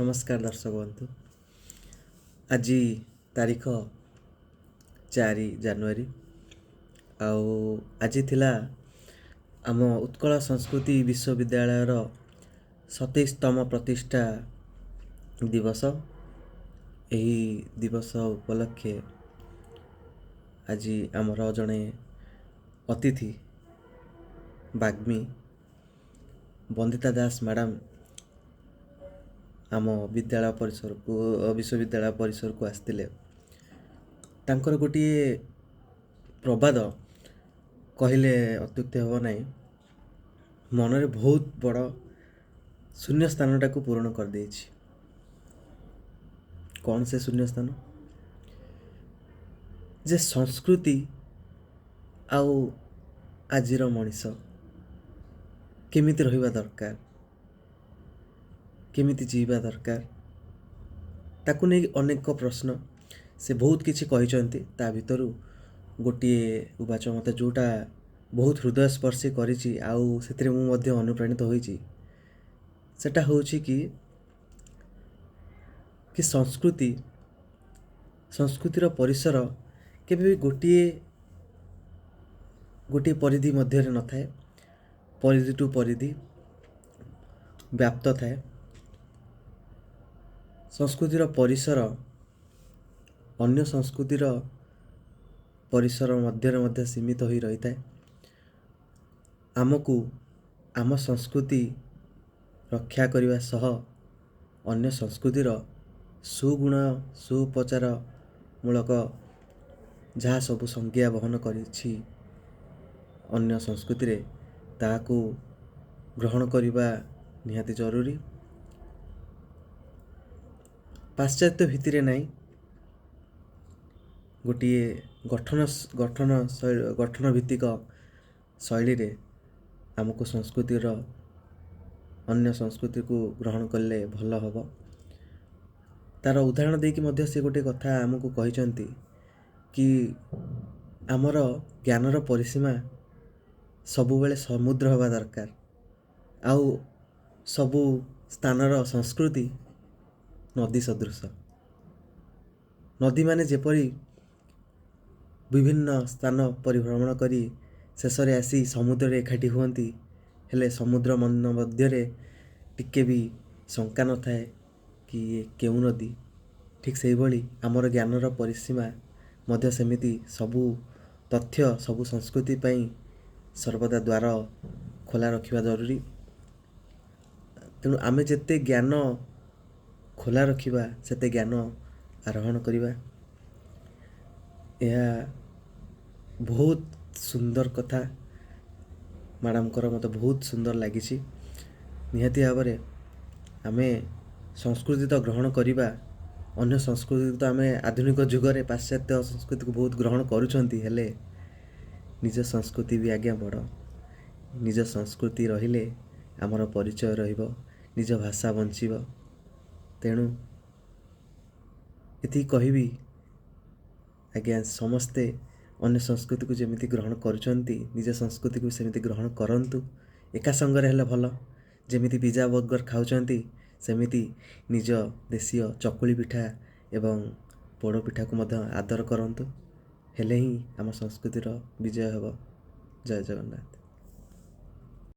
ନମସ୍କାର ଦର୍ଶକ ବନ୍ଧୁ। ଆଜି ତାରିଖ 4 ଜାନୁଆରୀ, ଆଉ ଆଜି ଥିଲା ଆମ ଉତ୍କଳ ସଂସ୍କୃତି ବିଶ୍ୱବିଦ୍ୟାଳୟର 27ତମ ପ୍ରତିଷ୍ଠା ଦିବସ। ଏହି ଦିବସ ଉପଲକ୍ଷେ ଆଜି ଆମର ଜଣେ ଅତିଥି ବାଗ୍ମୀ ବନ୍ଦିତା ଦାସ ମ୍ୟାଡ଼ାମ୍ ଆମ ବିଦ୍ୟାଳୟ ପରିସରକୁ, ବିଶ୍ୱବିଦ୍ୟାଳୟ ପରିସରକୁ ଆସିଥିଲେ। ତାଙ୍କର ଗୋଟିଏ ପ୍ରବାଦ କହିଲେ ଅତ୍ୟୁକ୍ତି ହେବ ନାହିଁ, ମନରେ ବହୁତ ବଡ଼ ଶୂନ୍ୟ ସ୍ଥାନଟାକୁ ପୂରଣ କରିଦେଇଛି। କ'ଣ ସେ ଶୂନ୍ୟ ସ୍ଥାନ? ଯେ ସଂସ୍କୃତି ଆଉ ଆଜିର ମଣିଷ କେମିତି ରହିବା ଦରକାର, କେମିତି ଜିଇବା ଦରକାର, ତାକୁ ନେଇ ଅନେକ ପ୍ରଶ୍ନ। ସେ ବହୁତ କିଛି କହିଛନ୍ତି, ତା ଭିତରୁ ଗୋଟିଏ ଉବାଚ ମୋତେ ଯେଉଁଟା ବହୁତ ହୃଦୟସ୍ପର୍ଶୀ କରିଛି ଆଉ ସେଥିରେ ମୁଁ ମଧ୍ୟ ଅନୁପ୍ରାଣିତ ହୋଇଛି, ସେଟା ହେଉଛି କି କି ସଂସ୍କୃତିର ପରିସର କେବେ ବି ଗୋଟିଏ ଗୋଟିଏ ପରିଧି ମଧ୍ୟରେ ନଥାଏ, ପରିଧି ଟୁ ପରିଧି ବ୍ୟାପ୍ତ ଥାଏ। ସଂସ୍କୃତିର ପରିସର ଅନ୍ୟ ସଂସ୍କୃତିର ପରିସର ମଧ୍ୟରେ ମଧ୍ୟ ସୀମିତ ହୋଇ ରହିଥାଏ। ଆମକୁ ଆମ ସଂସ୍କୃତି ରକ୍ଷା କରିବା ସହ ଅନ୍ୟ ସଂସ୍କୃତିର ସୁଗୁଣ ସୁପଚାର ମୂଳକ ଯାହା ସବୁ ସଂଜ୍ଞା ବହନ କରିଛି ଅନ୍ୟ ସଂସ୍କୃତିରେ, ତାହାକୁ ଗ୍ରହଣ କରିବା ନିହାତି ଜରୁରୀ। ପାଶ୍ଚାତ୍ୟ ଭିତ୍ତିରେ ନାହିଁ, ଗୋଟିଏ ଗଠନ ଭିତ୍ତିକ ଶୈଳୀରେ ଆମକୁ ସଂସ୍କୃତିର ଅନ୍ୟ ସଂସ୍କୃତିକୁ ଗ୍ରହଣ କଲେ ଭଲ ହେବ। ତା'ର ଉଦାହରଣ ଦେଇକି ମଧ୍ୟ ସେ ଗୋଟେ କଥା ଆମକୁ କହିଛନ୍ତି କି ଆମର ଜ୍ଞାନର ପରିସୀମା ସବୁବେଳେ ସମୁଦ୍ର ହେବା ଦରକାର, ଆଉ ସବୁ ସ୍ଥାନର ସଂସ୍କୃତି ନଦୀ ସଦୃଶ। ନଦୀମାନେ ଯେପରି ବିଭିନ୍ନ ସ୍ଥାନ ପରିଭ୍ରମଣ କରି ଶେଷରେ ଆସି ସମୁଦ୍ରରେ ଏକାଠି ହୁଅନ୍ତି, ହେଲେ ସମୁଦ୍ର ମନ ମଧ୍ୟରେ ଟିକେ ବି ଶଙ୍କା ନଥାଏ କି ଇଏ କେଉଁ ନଦୀ। ଠିକ୍ ସେଇଭଳି ଆମର ଜ୍ଞାନର ପରିସୀମା ମଧ୍ୟ ସେମିତି ସବୁ ତଥ୍ୟ, ସବୁ ସଂସ୍କୃତି ପାଇଁ ସର୍ବଦା ଦ୍ୱାର ଖୋଲା ରଖିବା ଜରୁରୀ। ତେଣୁ ଆମେ ଯେତେ ଜ୍ଞାନ ଖୋଲା ରଖିବା, ସେତେ ଜ୍ଞାନ ଆରୋହଣ କରିବା। ଏହା ବହୁତ ସୁନ୍ଦର କଥା ମ୍ୟାଡ଼ାମଙ୍କର, ମୋତେ ବହୁତ ସୁନ୍ଦର ଲାଗିଛି। ନିହାତି ଭାବରେ ଆମେ ସଂସ୍କୃତି ତ ଗ୍ରହଣ କରିବା, ଅନ୍ୟ ସଂସ୍କୃତି ତ ଆମେ ଆଧୁନିକ ଯୁଗରେ ପାଶ୍ଚାତ୍ୟ ସଂସ୍କୃତିକୁ ବହୁତ ଗ୍ରହଣ କରୁଛନ୍ତି, ହେଲେ ନିଜ ସଂସ୍କୃତି ବି ଆଜ୍ଞା ବଡ଼। ନିଜ ସଂସ୍କୃତି ରହିଲେ ଆମର ପରିଚୟ ରହିବ, ନିଜ ଭାଷା ବଞ୍ଚିବ। ତେଣୁ ଏତିକି କହିବି ଆଜ୍ଞା, ସମସ୍ତେ ଅନ୍ୟ ସଂସ୍କୃତିକୁ ଯେମିତି ଗ୍ରହଣ କରୁଛନ୍ତି, ନିଜ ସଂସ୍କୃତିକୁ ସେମିତି ଗ୍ରହଣ କରନ୍ତୁ। ଏକା ସଙ୍ଗରେ ହେଲେ ଭଲ। ଯେମିତି ପିଜା ବର୍ଗର ଖାଉଛନ୍ତି, ସେମିତି ନିଜ ଦେଶୀୟ ଚକୁଳି ପିଠା ଏବଂ ପୋଡ଼ ପିଠାକୁ ମଧ୍ୟ ଆଦର କରନ୍ତୁ, ହେଲେ ହିଁ ଆମ ସଂସ୍କୃତିର ବିଜୟ ହେବ। ଜୟ ଜଗନ୍ନାଥ।